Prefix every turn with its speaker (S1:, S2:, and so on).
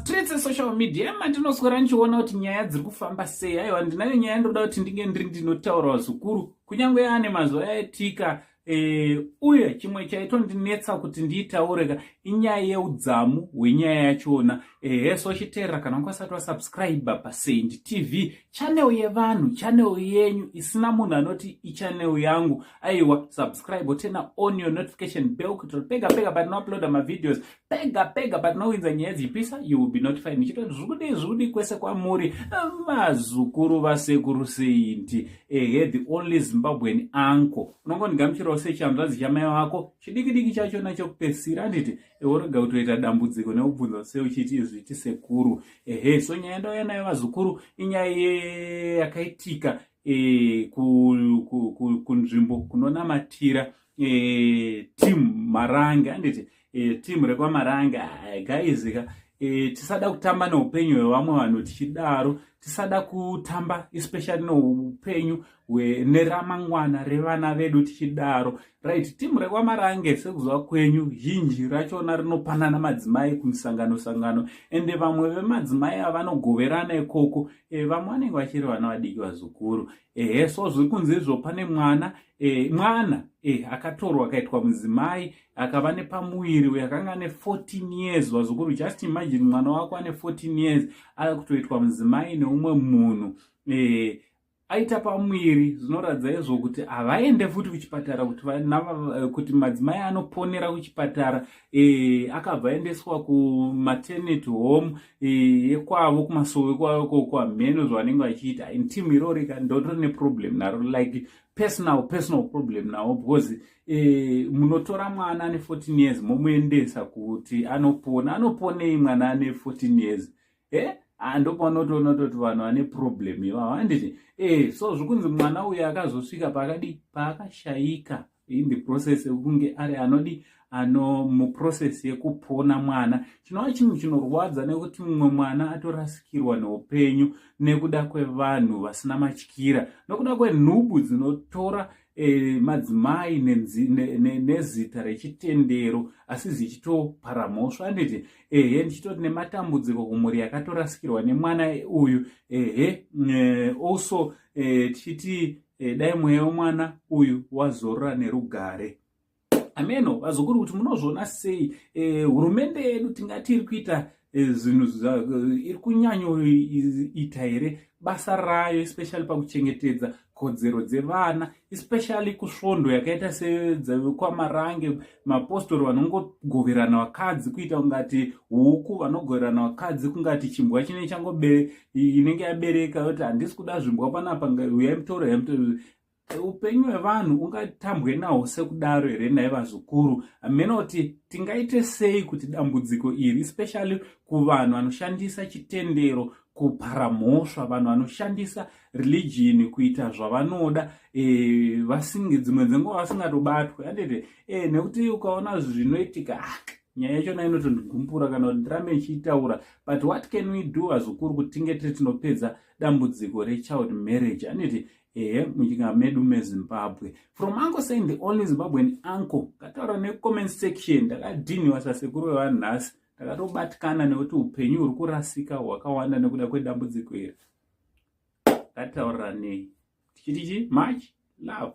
S1: Mastreets esocial media mandinoswera ndichiona kuti nyaya dziri kufamba sei. Aiwa, ndinayo nyaya ndoda kuti ndinge ndiri ndinotaura, vazukuru, kunyange yaane mazuva yaitika. Uye chimwe chaitondinetsa kuti ndiitaureka inyaya yeudzamu hwenyaya yachona. Ehe, so chiteerera, kana wanga usati wasubscribe paSaint TV channel yevanhu, channel yenyu isina munhu anoti ichannel yangu, aiwa, subscribe, turn on your notification bell kuitira pega pega patinouploada mavideos, pega pega patinowinza nyaya dzichipisa, you will be notified. Ndichitoti zviri kudii kwese kwamuri, vazukuru vasekuru Saint. Ehe, the only Zimbabwean uncle unongondigamuchirawo sechanzvadzi chamai vako chidiki diki chachona chokupedzisira, handiti? Worega kutoita dambudziko nekubvunza sei uchiti zviti sekuru. Ehe, so nyaya ndauya nayo, vazukuru, inyaya yakaitika kunzvimbo kunonamatira team Marange, handiti? Team rekwaMarange. Guys ka, tisada kutamba neupenyu hwevamwe vanhu tichidaro. Tisada kutamba especially neupenyu neramangwana revana vedu tichidaro, right? Team rekwaMarange, sekuziva kwenyu, zhinji rachona rinopanana madzimai kumisangano sangano, ende vamwe vemadzimai avanogoverana ikoko, vamwe vanenge vachiri vana vadiki, vazukuru. Ehe, so zviri kunzi izvo pane mwana, mwana akatorwa akaitwa mudzimai, akava nepamuviri uyo akanga ane 14 years. Vazukuru, just imagine mwana wako ane 14 years akutoitwa mudzimai neumwe munhu. Aita pamuviri, zvinoratidza izvo kuti havaende futi kuchipatara kuti madzimai anoponera kuchipatara. Akabva aendeswa kumaternity home yekwavo kumasowe kwavo ikoko. Hameno zvavanenge vachiita in team irori ka, ndotori neproblem naro, like personal problem nawo, because munotora mwana ane 14 years momuendesa kuti anopona. Anoponei mwana ane 14 years? Ndopaunotoona toti vanhu vane problem ivavo, handiti? So zvokunzi mwana uyu akazosvika paakadi paakashayika in the process yekunge ari anodi ano muprocess yekupona mwana, chinova chinhu chinorwadza nekuti mumwe mwana atorasikirwa neupenyu nekuda kwevanhu vasina matyira, nokuda kwenhubu dzinotora madzimai nezita rechitendero asi zichitopara mhosva, handiti? Ehe, ndichitoti nematambudziko kumhuri yakatorasikirwa nemwana uyu. Ehe, also tichiti dai mweya wemwana uyu wazorora nerugare. Ameno, vazukuru, kuti munozviona sei? Hurumende yedu tingati iri kuita zvinhu, iri kunyanyoita here basa rayo, especially pakuchengetedza kodzero dzevana, especially kusvondo yakaita sedzekwaMarange, mapostori vanongogoverana vakadzi kuita kungati huku, vanogoverana vakadzi kungati chimbwa chine changobere inenge yabereka, yoti handisi kuda zvimbwa panapa, uyai mutoro. Upenyu hwevanhu ungatambwe nahwo sekudaro here nai, vazukuru? Hameno kuti tingaite sei kuti dambudziko iri, especially kuvanhu vanoshandisa chitendero kupara mhosva, vanhu vanoshandisa religion kuita zvavanoda, dzimwe dzenguva vasingatobatwe, handiti? Nekuti ukaona zvinoitika, ah, nyaya yachona inotondigumbura kana kuti ndirambe ndichiitaura. But what can we do, vazukuru, kuti tinge tiri tinopedza dambudziko rechild marriage, handiti? Ehe, munyika medu meZimbabwe. From Uncle Saint, the only Zimbabwean uncle. Ngataura necomment section. Ndakadhiniwa sasekuru vevanhu nhasi, ndakatobatikana nekuti upenyu huri kurasika hwakawanda nekuda kwedambudziko iri. Ngatauranei tichiti chi much love.